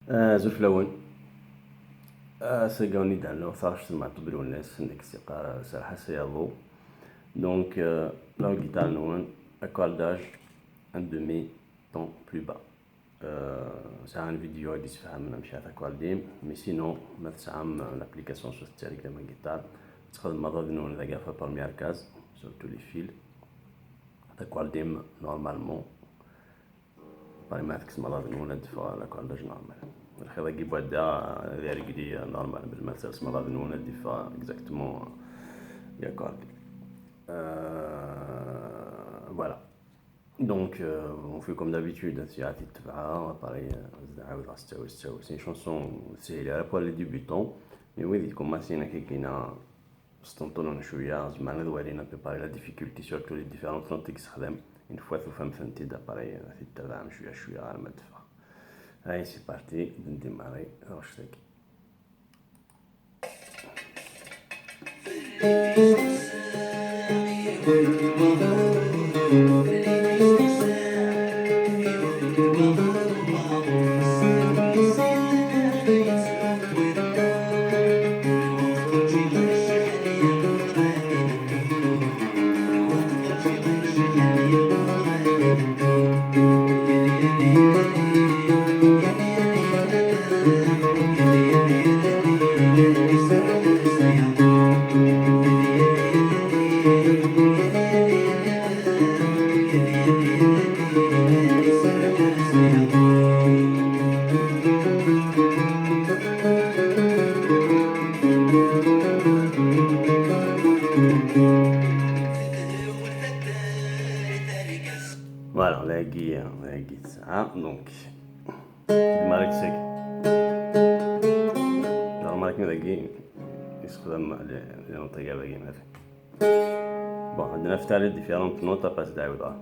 Azul fell-awen. Ass-agi d-rnuɣ taɣect n Maɛtub Lwennas nekk siqar serreḥ-as ay aḍu. Donc la guitare-nwen, accordage un demi ton plus bas. Sɛan vidéo ad yessefhamen amek ara takkordim, mais sinon ma tesɛam l'application sur tettarik la guitare, txedmeḍ ad nwen dagi ɣef la première case, surtout les fils. Takkordim normalement. Pareil ma tkeṣmeḍ ad nwen ad teffeɣ l'accordage normal. الخيط بودا يرقلي normal بل ما تسمى ad nwen ad yeffeɣ exactement l'accordé. Voilà. Donc, on fait comme d'habitude, pareil, c'est une chanson, c'est pour les débutants, mais oui, comme c'est كاينة ستنطلون شوية زعما ولينا préparer la difficulté, surtout les différentes notes تخدم une fois تفهم فهمتي pareil تتبع شوية شوية على ما تفهم. Allez, c'est parti, démarrer, غشتك. Voilà, la guitare, donc, démarrer sec. Normal que la guitare, يستخدم les notes كاع Bon, عندنا في les différentes notes à passer دعوة.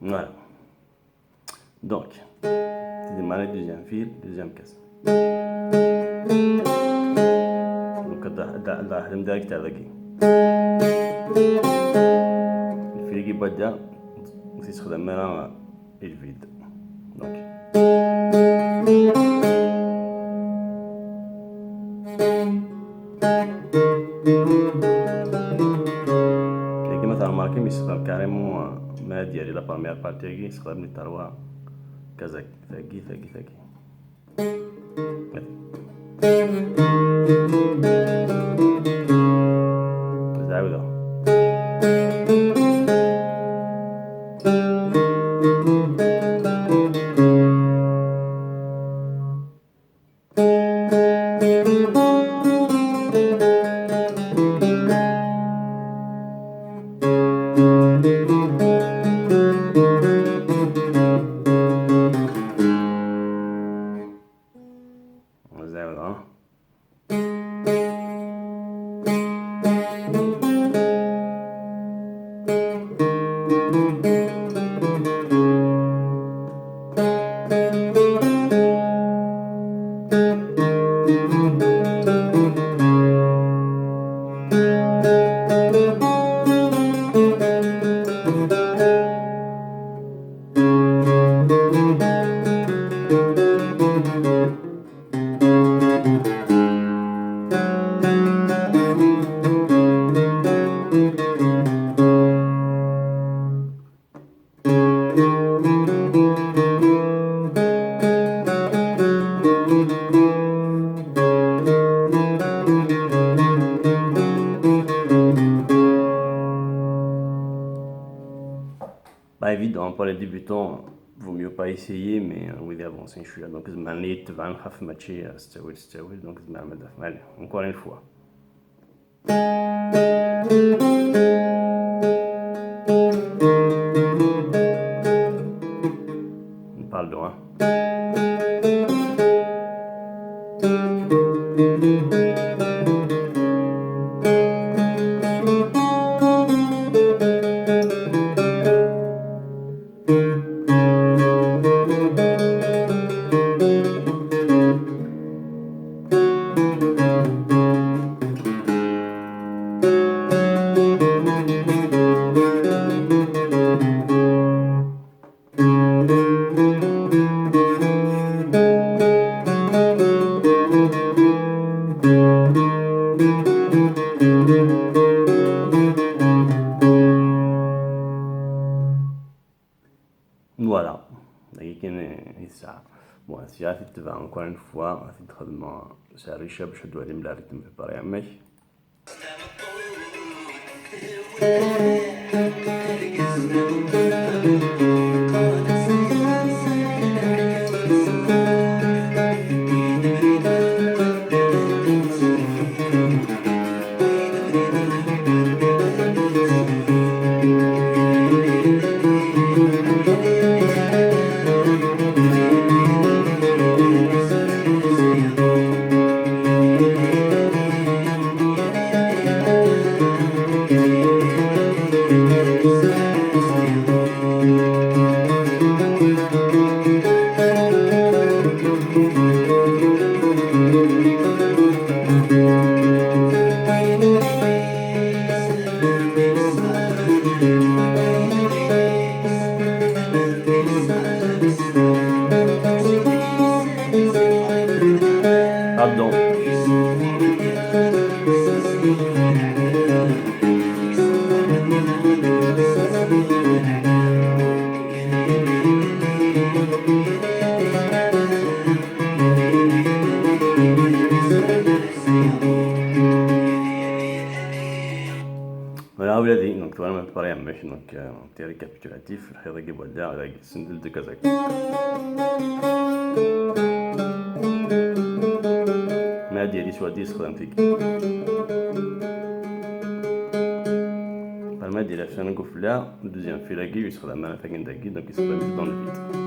Voilà. Donc, c'est démarrer deuxième fil, deuxième case. Donc, خدم direct هذاك. ال fil كي بدا تستخدم راه ال vide. Donc كيما مثلا يستخدم carrément ما ديالي la première partie يستخدم les trois cases ثاقي ثاقي ثاقي. زعودة. Pas évident pour les débutants, vaut mieux pas essayer, mais oui, avancer je suis là. Donc, زعما اللي يتبع نخاف ماشي ستاويل ستاويل, donc زعما ما. Allez, encore une fois. Voilà, bon, si encore une fois, c'est riche, je dois aller me la rythme préparé. Pardon. Voilà, vous l'avez dit, donc voilà, pareil, donc un petit récapitulatif, de Kazakh. ديالي سوا ديس خدمتك ما ديال فاش نقول لا دوزيام فيلاكي يستخدم انا فاكن داكي دونك يستخدم دون الفيت.